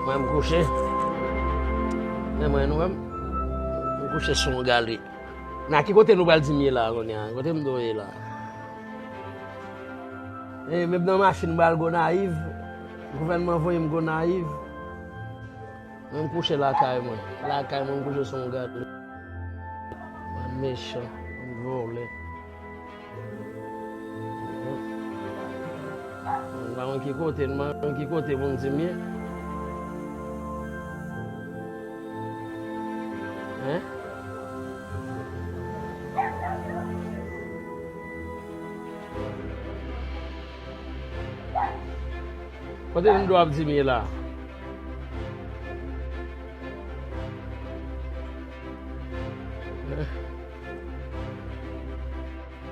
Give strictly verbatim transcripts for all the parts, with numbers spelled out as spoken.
Mwen, m kouche. Men mwen, nou wè m, m kouche sou yon galri. Nan ki kote nou pral di m ye la, kounye a? Kote m dwe ye la? E, menm nan machin, m pral Gonayiv. Gouvènman voye m Gonayiv. Mwen, m kouche lakay mwen. Lakay mwen, m kouche sou yon galri. Bann mechan, bann vòlè. M pa konn ki kote, m pa konn ki kote pou m di m ye. Hein? Kote m dwe ap di m ye la?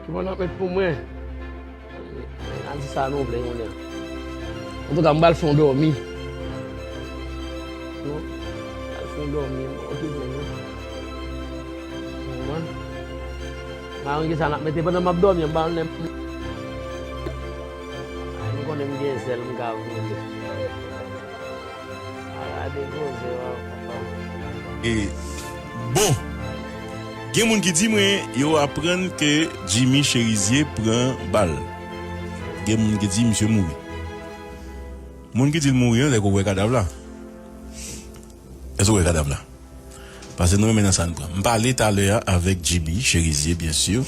Ki bon n ap met pou mwen? N a di sa nou vle kounye a. Antouka, m pral fè yon dòmi. Non? M pral fè yon dòmi, m okipe nou. Konprann? M pa konn kisa n ap mete pandan m ap dòmi an, m pa konn lè m, ay, m konnen m gen zèl, m ka vole. A gade koze, wa, papa. E, bon, gen moun ki di mwen yo aprann ke Jimmy Chérizier pran bal. Gen moun ki di misye mouri. Moun ki di l mouri an, lè ke w wè kadav la. Èske w wè kadav la? Paske nou renmen nan sa n pran. M pale talè a avèk Jimmy Chérizier, byen si.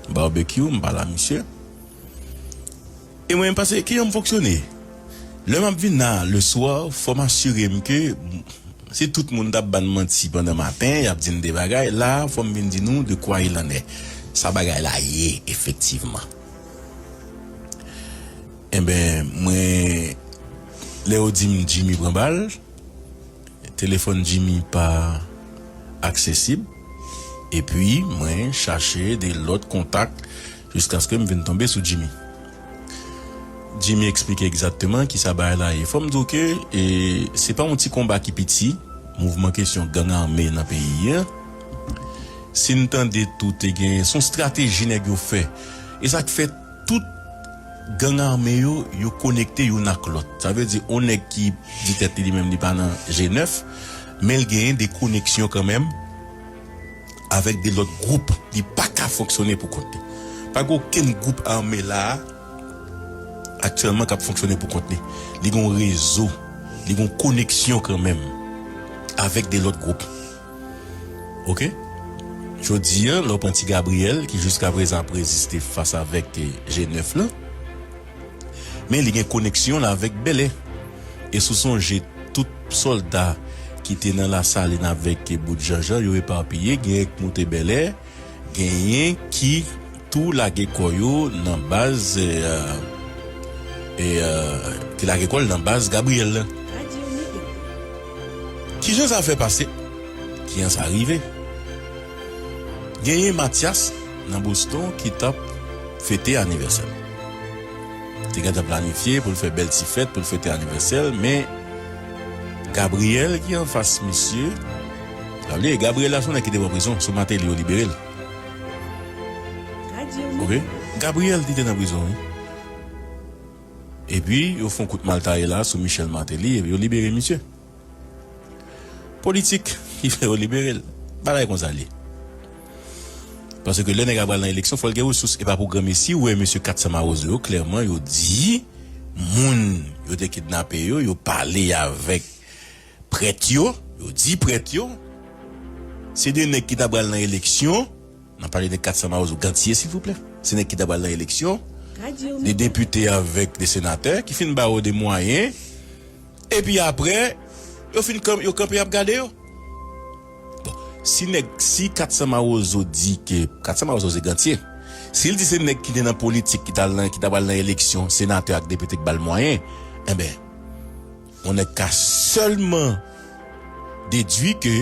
Barbecue, m pale a misye. E mwen, m pase, kijan m fonksyone? Lè m ap vin la, le swa, fò m asire m ke si tout moun t ap ban m manti pandan maten, y ap di m de bagay, la, fò m vin di nou de quoi il en est. Sa bagay la ye, efektivman. Enben, mwen, lè yo di m Jimmy pran bal, telefòn Jimmy pa aksesib. Epi, mwen chache de lòt kontak jiskaske m vin tonbe sou Jimmy. Jimmy eksplike egzakteman kisa bagay la ye. Fò m di w ke, e, se pa yon ti konba ki piti, mouvman kesyon gang ame nan peyi a. Si n tande tou te gen, se yon estrateji nèg yo fè. E sa k fè tout gang ame yo, yo konekte youn ak lòt. Sa vle di, yon nèg ki di tèt li, li menm, li pa nan G nèf, men l genyen de koneksyon kanmenm avèk de lòt gwoup. Li pa ka fonksyone pou kont li. Pa gen okenn gwoup ame la a, aktyèlman, k ap fonksyone pou kont li. Li gen yon rezo, li gen yon koneksyon kanmenm avèk de lòt gwoup. Oke? Jodi a, lè w pran Ti Gabriel, ki jiskaprezan ap reziste fas avèk, eh, G nèf lan, men li gen koneksyon l avèk Bèlè. E si w sonje, tout sòlda ki te nan Lasalin avèk, eh, Bout Janjan, yo epapiye, genyen k moute Bèlè, genyen ki tou lage kò yo nan baz, eh, eh, ki lage kò l nan baz Gabriel lan. Kijan sa fè pase? Kijan sa rive? Genyen Mathias nan Boston ki t ap fete anivèsè l. Te gentan planifye pou l fè bèl ti fèt, pou l fete anivèsè l, men Gabriel ki anfas misye, sa vle di Gabriel la se yon nèg ki te pran prizon, sou Martelly yo libere l. Oke? Gabriel ki te nan prizon, wi. Epi, yo fè yon kout maltaye la sou Michel Martelly, epi yo libere misye. Politik ki fè yo libere l. Bagay konsa l ye. Paske lè nèg la pral nan eleksyon, fò l gen resous. E pa pou granmesi, ou wè mesye Kat San Mawozo yo, klèman, yo di moun yo te kidnape yo, yo pale avèk prèt yo, yo di prèt yo, se de nèg ki ta pral nan eleksyon, n ap pale de Kat San Mawozo Gantye, silvouplè. Se nèg ki ta pral nan eleksyon, de depite avèk de senatè, ki fin ba yo de mwayen, epi apre, yo fin kan-, yo kanpe ap gade yo. Bon, si nèg, si Kat San Mawozo di ke, Kat San Mawozo se Gantye, Si l di se nèg ki te nan politik ki t al nan, ki ta pral nan eleksyon, senatè ak depite k ba l mwayen, enben, yon nèg ka sèlman dedui ke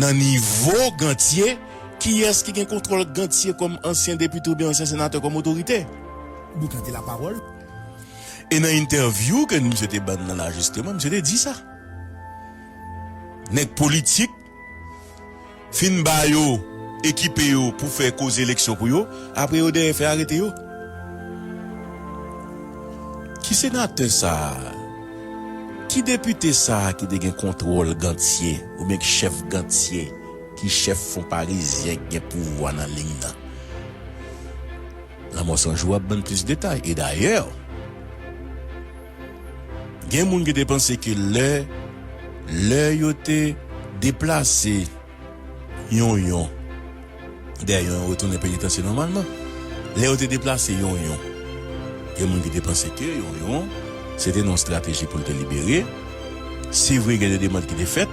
nan nivo Gantye, kiyès ki gen kontwòl Gantye kòm ansyen depite oubyen ansyen senatè kòm otorite? Boukan di lapawòl. E nan entèvyou ke misye te ban nan la, jisteman, misye te di sa. Nèg politik fin ba yo, ekipe yo pou fè koze eleksyon pou yo, apre yo dèyè fè arete yo. Ki senatè sa a? Ki depite sa a ki te gen kontwòl Gantye, oubyen ki chèf Gantye, ki chèf Fon Parizyen, ki gen pouvwa nan liy nan? Lanmò Sanjou ap ban n plis detay. E dayè, gen moun ki te panse ke lè, lè yo te deplase Yonyon, dayè Yonyon retounen penitansye nòmalman. Lè yo te deplase Yonyon, gen moun ki te panse ke Yonyon, se te nan yon estrateji pou l te libere. Se vre, gen de demann ki te fèt,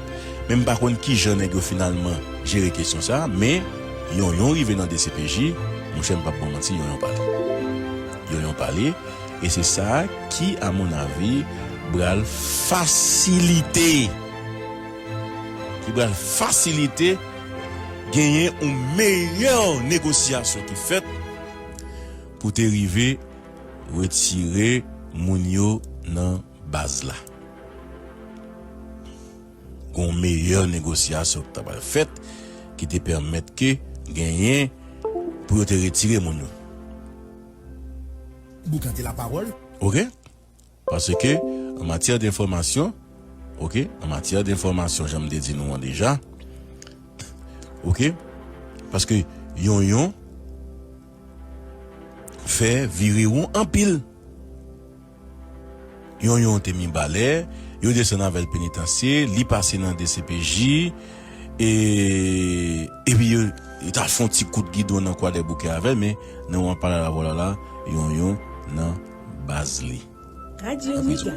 men m pa konn kijan nèg yo finalman jere kesyon sa a, men Yonyon rive nan D C P J, monchè, m p ap ba w manti, Yonyon pale. Yonyon pale, e se sa ki, a mon avi, pral fasilite, ki pral fasilite genyen yon meyè negosyasyon ki fèt pou te rive retire moun yo nan baz la. Gon meyè negosyasyon ki ta pral fèt, ki te pèmèt ke genyen pou yo te retire moun yo. Boukan di lapawòl. Oke? Paske, an matyè de enfòmasyon, oke, an matyè de enfòmasyon, jan m te di nou an deja, oke, paske Yonyon fè vire won anpil. Yonyon te Mibalè, yo desann avè l penitansye, li pase nan D C P J, e, epi yo, yo ta fè yon ti kout gidon nan Kwadèboukè avè l, men nan moman pale a la, vwala la, Yonyon nan baz li. Radyo Mega.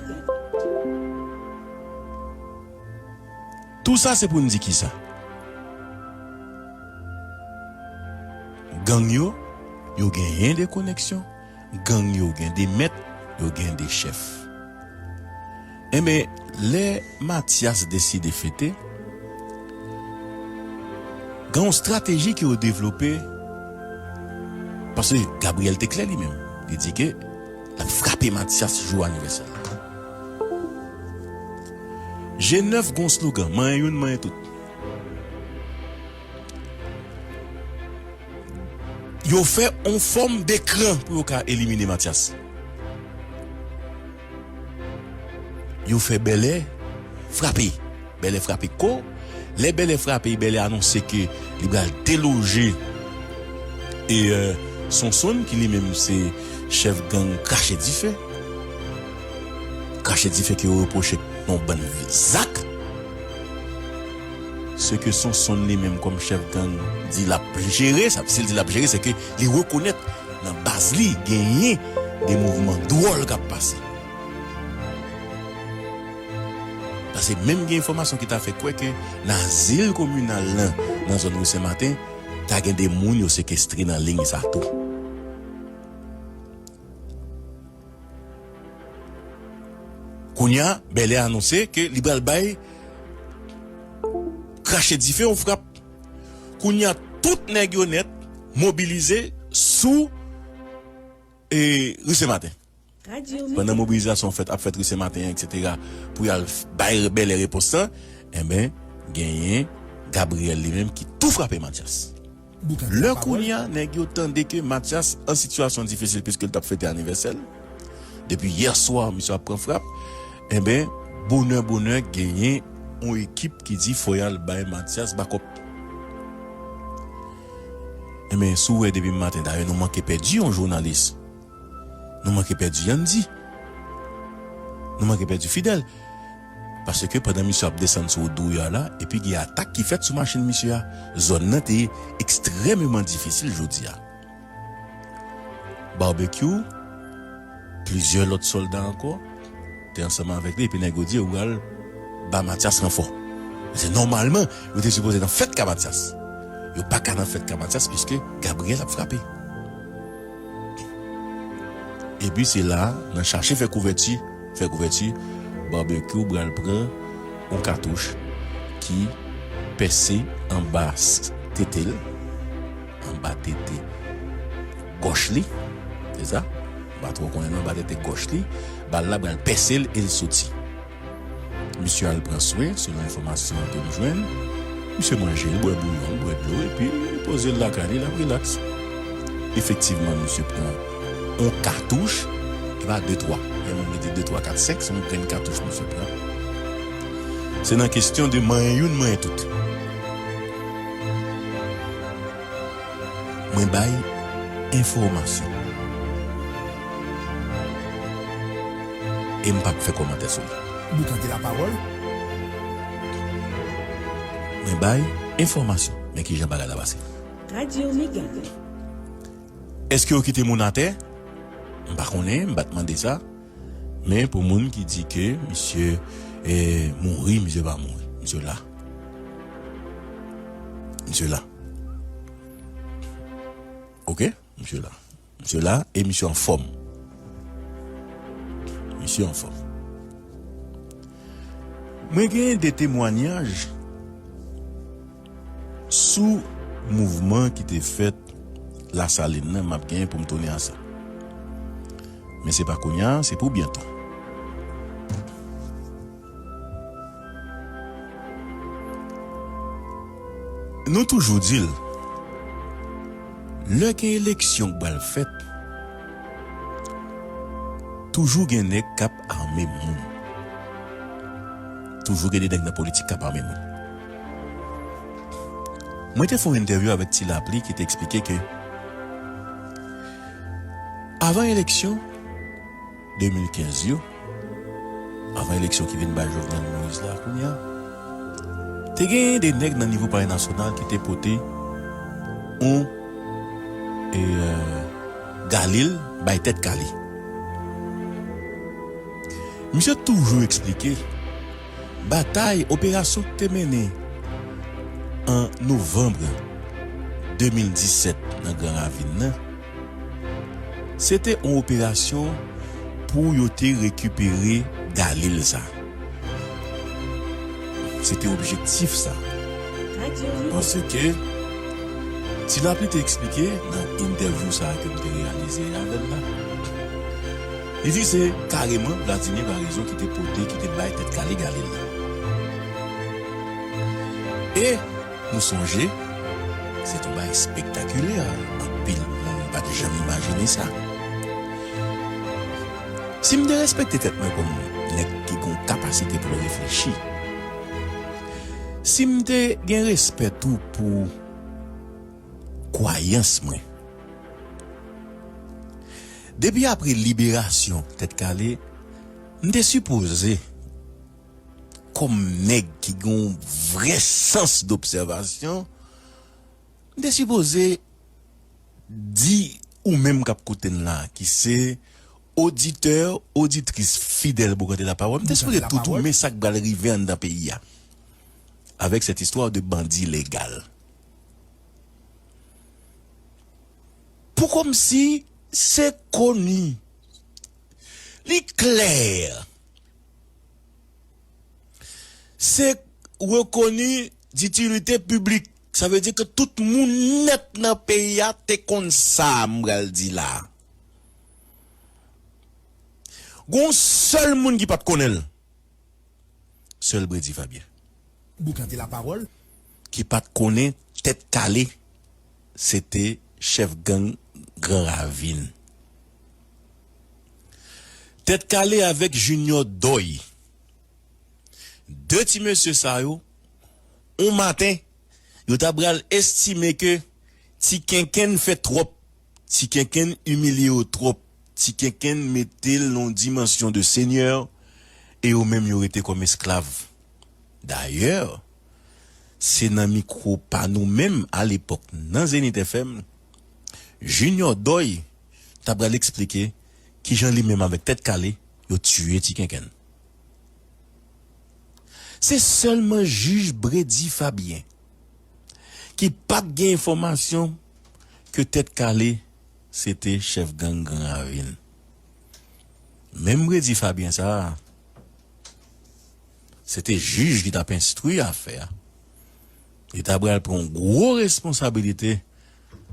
Tou sa se pou n di kisa? Gang yo, yo genyen de koneksyon. Gang yo gen de mèt, yo gen de chèf. Enben, lè Matyas deside fete, gen yon estrateji ke yo devlope, paske Gabriel te klè li menm. Li di ke l ap frape Matyas jou anivèsè l la. G nèf gen yon slogan, manyen youn, manyen tout. Yo fè yon fòm dekran pou yo ka elimine Matyas. Yo fè Bèlè frape. Bèlè frape ko. Lè Bèlè frape, Bèlè anonse ke li pral deloje e, euh, Sonsonn, ki li menm se chèf gang Krache Dife. Krache Dife ke yo repwoche yon bann zak. Se ke Sonsonn li menm kòm chèf gang di l ap jere, sa, si l di l ap jere, se ke li rekonèt nan baz li genyen de mouvman dwòl k ap pase. Paske menm gen enfòmasyon ki ta fè kwè ke nan azil kominal lan, nan zòn Ri Sen Maten, ta gen de moun yo sekestre nan liy sa tou. Kounye a, Bèlè anonse ke li pral bay Krache Dife yon frap. Kounye a, tout nèg yo nèt mobilize sou, e, Ri Sen Maten. Pandan mobilizasyon fèt, ap fèt Ri Sen Maten an, etsetera, pou y al f-, bay Bèlè repons lan, enben, genyen Gabriel li menm ki tou frape Matyas. Lè kounye a, nèg yo tande ke Matyas an sitiyasyon difisil, piske l t ap fete anivèsè l. Depi yè swa, misye ap pran frap. Enben, bonè, bonè, genyen yon ekip ki di fò y al bay Matyas bakòp. Enben, si w wè depi maten, dayè, nou manke pèdi yon jounalis. Nou manke pèdi Yandi. Nou manke pèdi Fidèl. Paske pandan misye ap desann sou wout Drouillard la, epi gen atak ki fèt sou machin misye a. Zòn nan te ekstrèmeman difisil jodi a. Barbecue, plizyè lòt sòlda ankò, te ansanm avèk li, epi nèg yo di yo pral ba Matyas ranfò. Se nòmalman, yo te sipoze nan fèt ka Matyas. Yo pa ka nan fèt ka Matyas, piske Gabriel ap frape. Epi se la, nan chache fè kouvèti, fè kouvèti, Barbecue pral pran yon katouch ki pèse anba s-, tete l, anba tete gòch li, se sa? M pa twò konnen non, anba tete gòch li, bal la pral pèse l e l soti. Misye al pran swen, selon enfòmasyon ke m jwenn. Misye manje, l bwè bouyon, l bwè dlo, epi li poze l lakay li, l ap rilaks. Efektivman, misye pran yon katouch, e pa de, twa. Gen moun ki di de, twa, kat, senk, se yon grenn katouch misye pran. Se nan kesyon de manyen youn, manyen tout. Mwen bay enfòmasyon. E m p ap fè kòmantè sou li. Boukante lapawòl. Mwen bay enfòmasyon. Men kijan bagay la pase. Radyo Mega. Èske yo kite moun atè? M pa konnen, m pa t mande sa. Men pou moun ki di ke misye, eh, mouri, misye pa mouri. Misye la. Misye la. Oke? Misye la. Misye la e misye anfòm. Misye anfòm. Mwen gen de temwanyaj sou mouvman ki te fèt Lasalin nan, m ap gen pou m tounen a sa. Men se pa kounye a, se pou byento. Nou toujou di l, lè gen eleksyon k pral fèt, toujou gen nèg k ap ame moun. Toujou gen de nèg nan politik k ap ame moun. Mwen te fè yon entèvyou avèk Ti Lapli ki te eksplike ke avan eleksyon de mil kenz yo, avan eleksyon ki vin bay Jovenel Moïse la kounye a, te gen de nèg nan nivo Palè Nasyonal ki te pote yon, e, galil bay Tèt Kale. Misye toujou eksplike batay, operasyon ki te mennen an novanm de mil disèt nan Gran Ravin nan, se te yon operasyon pou yo te rekipere galil sa. Se te objektif sa. Paske Ti Lapli te eksplike nan entèvyou sa ke m te reyalize avè l la. Li di se kareman Vladimir Paraison ki te pote, ki te bay Tèt Kale galil la. E nou sonje, se te yon bagay espektakilè, anpil moun pa t janm imajine sa. Si m te respekte tèt mwen kòm nèg ki gen yon kapasite pou l reflechi, si m te gen respè tou pou kwayans mwen, depi apre liberasyon Tèt Kale, m te sipoze, kòm nèg ki gen yon vrè sans dobsèvasyon, m te sipoze di ou menm k ap koute n la, ki se oditè, oditris fidèl Boukante Lapawòl, m te sipoze tou toumen sa k pral rive anndan peyi a avèk cette histoire de bandit légal. Pou kòmsi se koni, li klè, se rekoni ditilite piblik. Sa vle di ke tout moun nèt nan peyi a te konn sa m pral di la. Gon sèl moun ki pa t konnen l. Sèl Bredy Fabien. Boukante Lapawòl. Ki pa t konnen Tèt Kale se te chèf gang Gran Ravin. Tèt Kale avèk Junior Doy. De ti mesye sa yo, yon maten, yo ta pral estime ke Ti Kenkenn fè twòp, Ti Kenkenn imilye yo twòp, Ti Kenkenn mete l nan yon dimansyon de senyè, e yo menm yo rete kòm esklav. Dayè, se nan mikwo pa nou menm, alepòk, nan Zenith F M, Junior Doy ta pral eksplike kijan li menm avèk Tèt Kale, yo tiye Ti Kenkenn. Se sèlman jij Bredy Fabien ki pa t gen enfòmasyon ke Tèt Kale se te chèf gang Gran Ravin. Menm redi Fabien sa a, se te jij ki t ap enstwi afè a. Li ta pral pran yon gwo responsabilite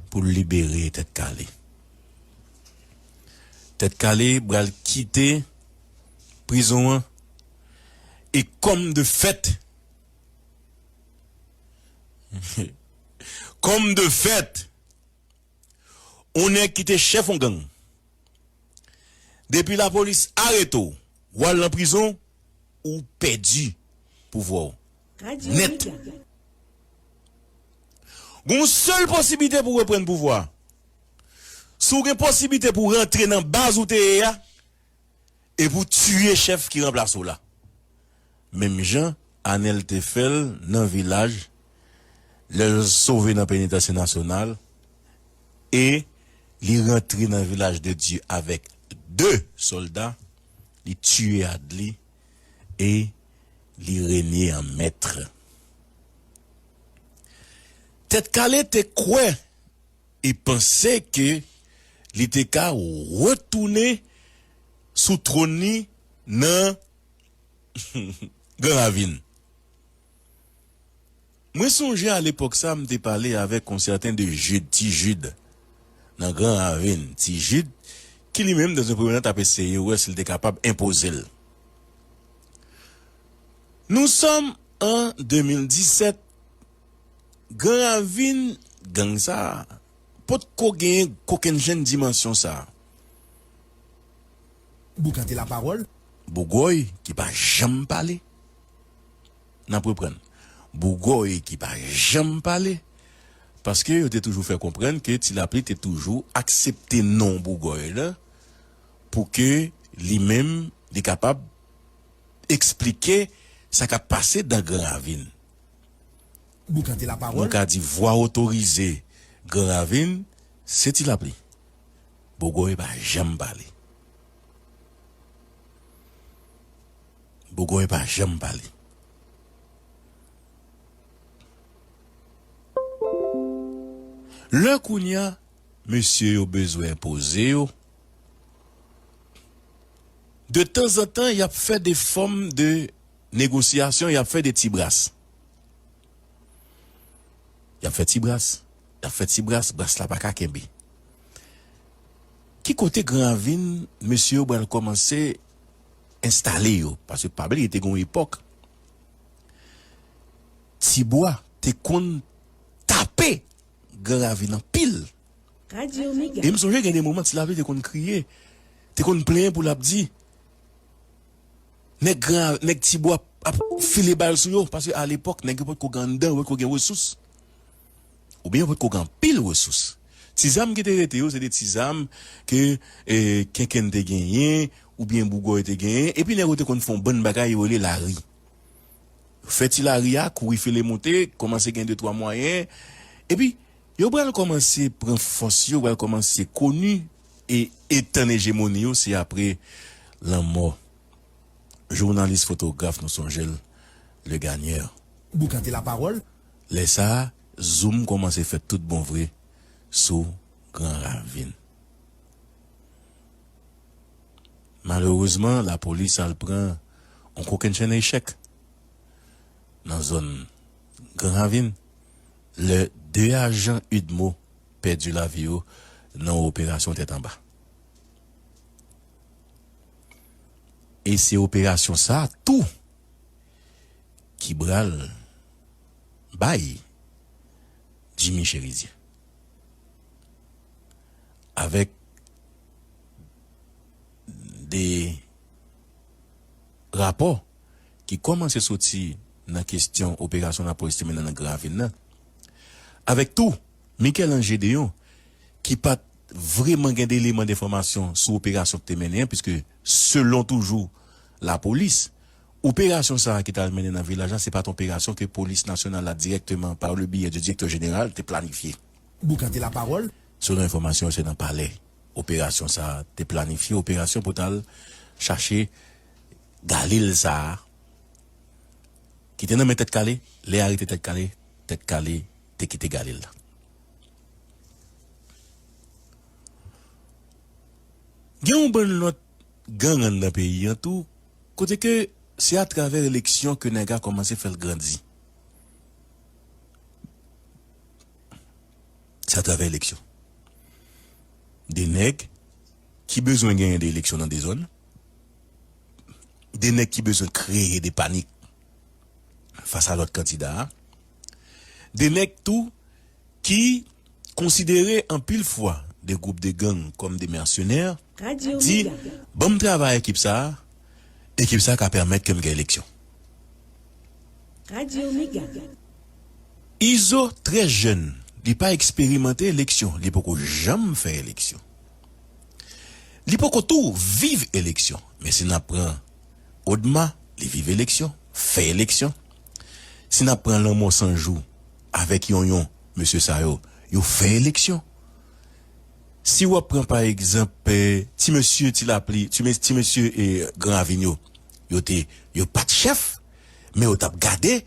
pou l libere Tèt Kale. Tèt Kale pral kite prizon an e kòm de fèt, kòm de fèt, yon nèg ki te chèf yon gang, depi lapolis arete w, w al nan prizon, ou pèdi pouvwa w nèt. Gon sèl posiblite pou reprann pouvwa. Si w gen posiblite pou rantre nan baz ou te ye a, e pou tiye chèf ki ranplase w la. Menm jan Anèl te fè l nan Vilaj, lè l sove nan penitansye nasyonal, e li rantre nan Vilaj de Dye avèk de sòlda, li tiye Adli, e li renye an mèt. Tèt Kale te kwè e panse ke li te ka retounen sou twòn li nan Gran Ravin. Mwen sonje alepòk sa, m te pale avèk yon sèten de Jid, Ti Jid, nan Gran Ravin. Ti Jid, ki li menm, dans un premier temps, t ap eseye wè si l te kapab enpoze l. Nous sommes en de mil disèt, Gran Ravin, gang sa a potko genyen kokennchenn dimansyon sa a. Bougòy ki pa janm pale. N ap reprann. Bougòy ki pa janm pale. Paske yo te toujou fè konprann ke Ti Lapli te toujou aksepte non Bougòy la pou ke li menm li kapab eksplike sa k ap pase nan Gran Ravin. Nou ka di vwa otorize Gran Ravin, se Ti Lapli. Bougòy pa janm pale. Bougòy pa janm pale. Lè kounye a, mesye yo bezwen poze yo, de tanzantan, y ap fè de fòm de negosyasyon, y ap fè de ti bras. Y ap fè ti bras, y ap fè ti bras, bras la pa ka kenbe. Ki kote Gran Ravin, mesye yo pral kòmanse enstale yo? Paske pa bliye, te gen yon epòk, Tibwa te konn tape Gran Ravin anpil. E m sonje gen de moman Ti Lapli te konn kriye, te konn plenyen pou l ap di, nèg Gran, nèg Tibwa ap file bal sou yo, paske alepòk, nèg yo potko gen anndan, yo potko gen resous. Oubyen yo potko gen anpil resous. Ti zam ki te rete yo, se de ti zam ke, e, Kenkenn te genyen, oubyen Bougòy te genyen, epi nèg yo te konn fè yon bann bagay yo rele lari. Yo fè ti lari a, kouri file monte, kòmanse gen de twa mwayen. Epi, yo pral kòmanse pran fòs yo, pral kòmanse koni e etann ejemoni yo, se apre lanmò jounalis fotograf nou sonje l, Le Gagneur. Lè sa a, zoom kòmanse fèt tout bon vre sou Gran Ravin. Malerezman, lapolis al pran yon kokennchenn echèk nan zòn Gran Ravin, lè de ajan UDMO pèdi lavi yo nan yon operasyon tèt anba. E se operasyon sa a tou ki pral bay Jimmy Chérizier. Avèk de rapò ki kòmanse soti nan kesyon operasyon lapolis te mennen nan Gran Ravin nan. Avèk tou, Michel-Ange Déon, ki pa t vrèman gen de eleman enfòmasyon sou operasyon ki te mennen an, piske selon toujou lapolis, operasyon sa a ki t al mennen nan vilaj la, se pa t yon operasyon ke polis nasyonal la dirèkteman, par le biais du directeur général, te planifye. Selon enfòmasyon yo, se nan palè operasyon sa a te planifye, operasyon pou t al chache Galil sa a, ki te nan men Tèt Kale, lè arete Tèt Kale, Tèt Kale te kite Galil la. Gen yon bann lòt gang anndan peyi an tou, kote ke se atravè eleksyon ke nèg la kòmanse fè l grandi. Se atravè eleksyon. De nèg ki bezwen genyen de eleksyon nan de zòn, de nèg ki bezwen kreye de panik fas a lòt kandida a, de nèg tou ki konsidere anpil fwa de gwoup de gang kòm de mèsenè, di, "Ban m travay ekip sa a, ekip sa a ka pèmèt ke m gen eleksyon." Izo trè jèn, li pa eksperimante eleksyon, li poko janm fè eleksyon. Li poko tou viv eleksyon. Men si n ap pran Odma, li viv eleksyon, fè eleksyon. Si n ap pran Lanmò San Jou avèk Yonyon, mesye sa yo, yo fè eleksyon. Si w ap pran pa egzanp, eh, ti mesye, ti lapli, ti mes-, ti mesye, eh, Gran Ravin yo, yo te, yo pa t chèf, men yo t ap gade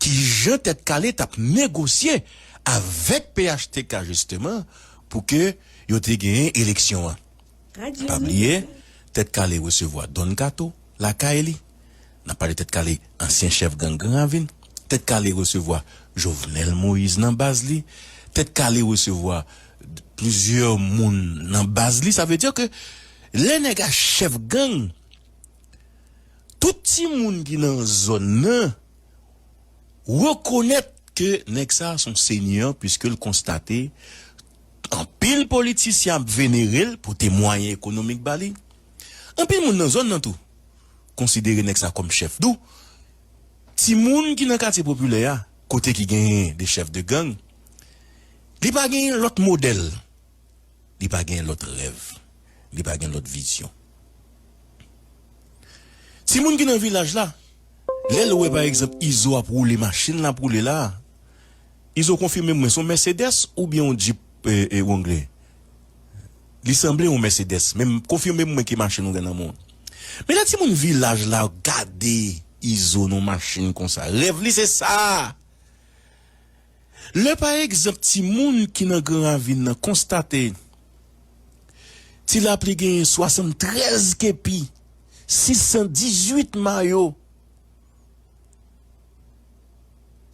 kijan Tèt Kale t ap negosye avèk P H T K jisteman pou ke yo te genyen eleksyon an. Pa bliye, Tèt Kale resevwa Don Kato lakay li. N ap pale Tèt Kale, ansyen chèf gang Gran Ravin. Tèt Kale resevwa Jovenel Moïse nan baz li. Tèt Kale resevwa plizyè moun nan baz li. Sa vle di ke lè nèg a chèf gang, tout timoun ki nan zòn nan rekonèt ke nèg sa a se yon senyè, piske l konstate anpil politisyen ap venere l pou te mwayen ekonomik ba li. Anpil moun nan zòn nan tou konsidere nèg sa kòm chèf. Dou, timoun ki nan katye popilè a, kote ki genyen de chèf de gang, li pa genyen lòt modèl. Li pa gen lòt rèv. Li pa gen lòt vizyon. Timoun ki nan vilaj la, lè l wè, pa egzanp, Izo ap woule machin l ap woule la, Izo, konfime mwen, se yon Mercedes oubyen yon Jeep, eh, eh, Wrangler? Li sanble yon Mercedes, men konfime mwen ki machin ou gen nan men w. Men lè timoun vilaj la gade Izo nan yon machin konsa, rèv li se sa. Lè, pa egzanp, timoun ki nan Gran Ravin nan konstate Ti Lapli genyen swasanntrèz kepi, sis san dizuit mayo,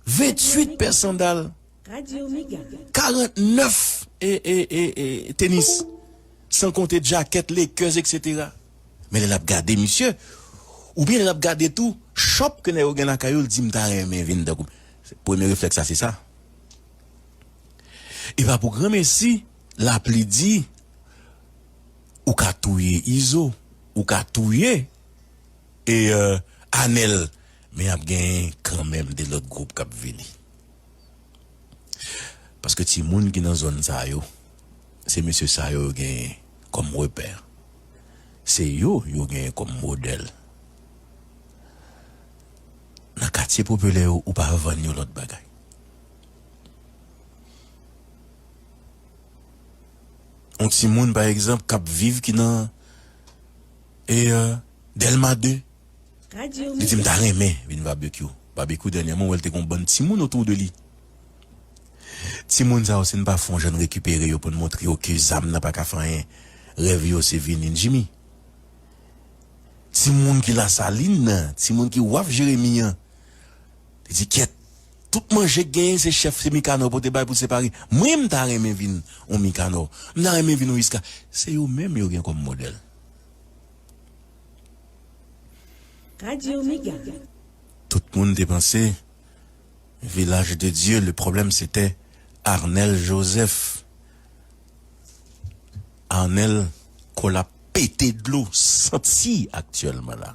venntuit pè sandal, karantnèf e, e, e, e, tenis, san konte djakèt Lakers, etsetera. Men lè l ap gade misye, oubyen lè l ap gade tou, chòp ke nèg yo gen lakay yo, l di, "M ta renmen vin tankou." Premye reflèks la, se sa. E pa pou granmesi, Lapli di, ou ka touye Izo, ou ka touye, e, euh, Anèl, men ap gen kanmenm de lòt gwoup k ap vini. Paske timoun ki nan zòn sa yo, se mesye sa yo yo genyen kòm repè. Se yo yo genyen kòm modèl. Nan katye popilè yo, ou pa vann yo lòt bagay. Yon timoun, pa egzanp, k ap viv ki nan, e, euh, Dèlma de, li di, "M ta renmen vin babekyou." Babekyou, dènyèman, ou wè l te gen yon bann timoun otou de li. Timoun sa yo, si n pa fè yon jan rekipere yo pou n montre yo ke zam nan pa ka fè anyen, rèv yo se vin in Jimmy. Timoun ki Lasalin nan, timoun ki Waf Jeremi an, li di, "Kyèt, tout manje k genyen se chèf, se Mikanò pote bay pou l separe. Mwen, m ta renmen vin yon Mikanò. M ta renmen vin yon Iska." Se yo menm yo gen kòm modèl. Tout moun te panse Village de Dieu, le problème c'était Arnel Joseph. Arnel, kò l ap pete dlo, santi aktyèlman la.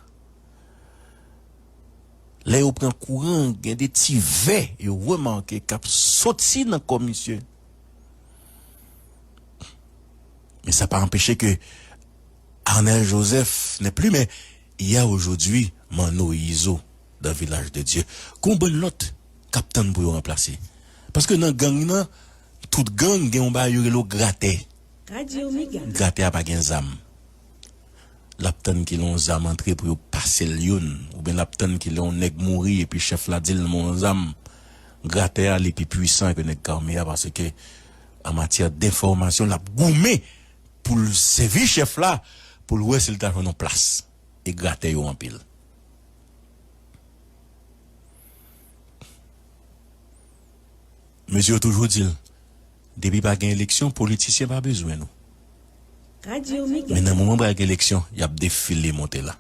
Lè yo pran kouran, gen de ti vè yo remake k ap soti nan kò misye. Men sa pa anpeche ke Arnel Joseph n'est plus, mais il y a aujourd'hui Manno Izo dans Village de Dieu. Gon bann lòt k ap tann pou yo ranplase. Paske nan gang nan, tout gang gen yon bagay yo rele gratè. Gratè a pa gen zam. L ap tann ke lè yon zam antre pou yo pase l youn, oubyen l ap tann ke lè yon nèg mouri epi chèf la di l, "M yon zam." Gratè a, li pi pwisan ke nèg ame a, paske an matyè denfòmasyon, l ap goumen pou l sèvi chèf la, pou l wè si l ta jwenn yon plas e gratè yo anpil. Mesye yo toujou di l, depi pa gen eleksyon, politisyen pa bezwen nou. Men nan moman pral gen eleksyon, y ap defile monte la.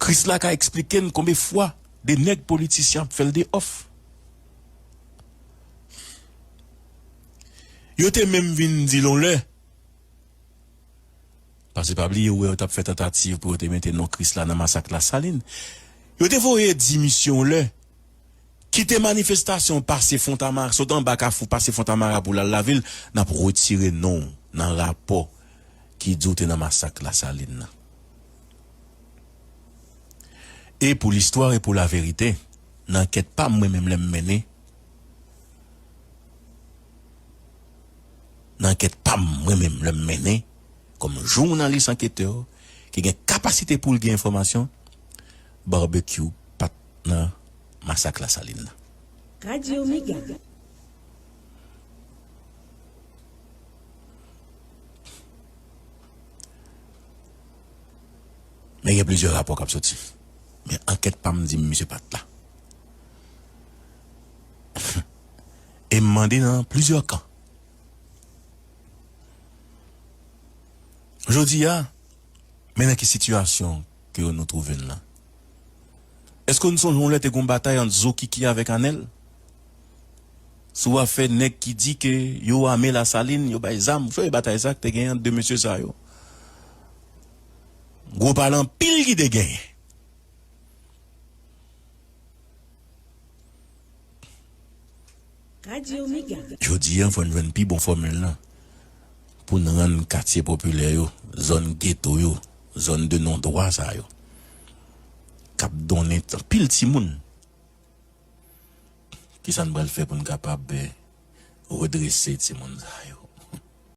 Krisla ka eksplike n konbyen fwa de nèg politisyen ap fè l de òf. Yo te menm vin di l yon lè, paske pa bliye, ou wè yo t ap fè tantativ pou yo te mete non Krisla nan masak Lasalin. Yo te voye di misye yon lè, kite manifestasyon, pase Fontamara, sot anba Kafou, pase Fontamara pou l al Lavil, n ap retire non w nan rapò ki di w te nan masak Lasalin nan. E pou listwa e pou laverite, nan ankèt pa m, mwen menm lè m mennen, nan ankèt pa m, mwen menm lè m mennen, kòm jounalis anketè ki gen kapasite pou l gen enfòmasyon, Barbecue pa t nan masak Lasalin nan. Men gen plizyè rapò k ap soti. Men ankèt pa m di m misye pa t la. E m mande nan plizyè kan. Jodi a, men nan ki sitiyasyon ke nou twouve n lan. Èske n sonje yon lè te gen yon batay ant Zokiki avèk Anèl? Sou afè nèg ki di ke yo ame Lasalin, yo bay zam. Ou sonje batay sa k te genyen ant de mesye sa yo? Gwo pale anpil ki te genyen. Jodi a, fò n jwenn pi bon fòmil lan pou n rann katye popilè yo, zòn geto yo, zòn de non dwa sa yo, k ap donnen anpil timoun. Kisa n pral fè pou n kapab, eh, redrese timoun sa yo?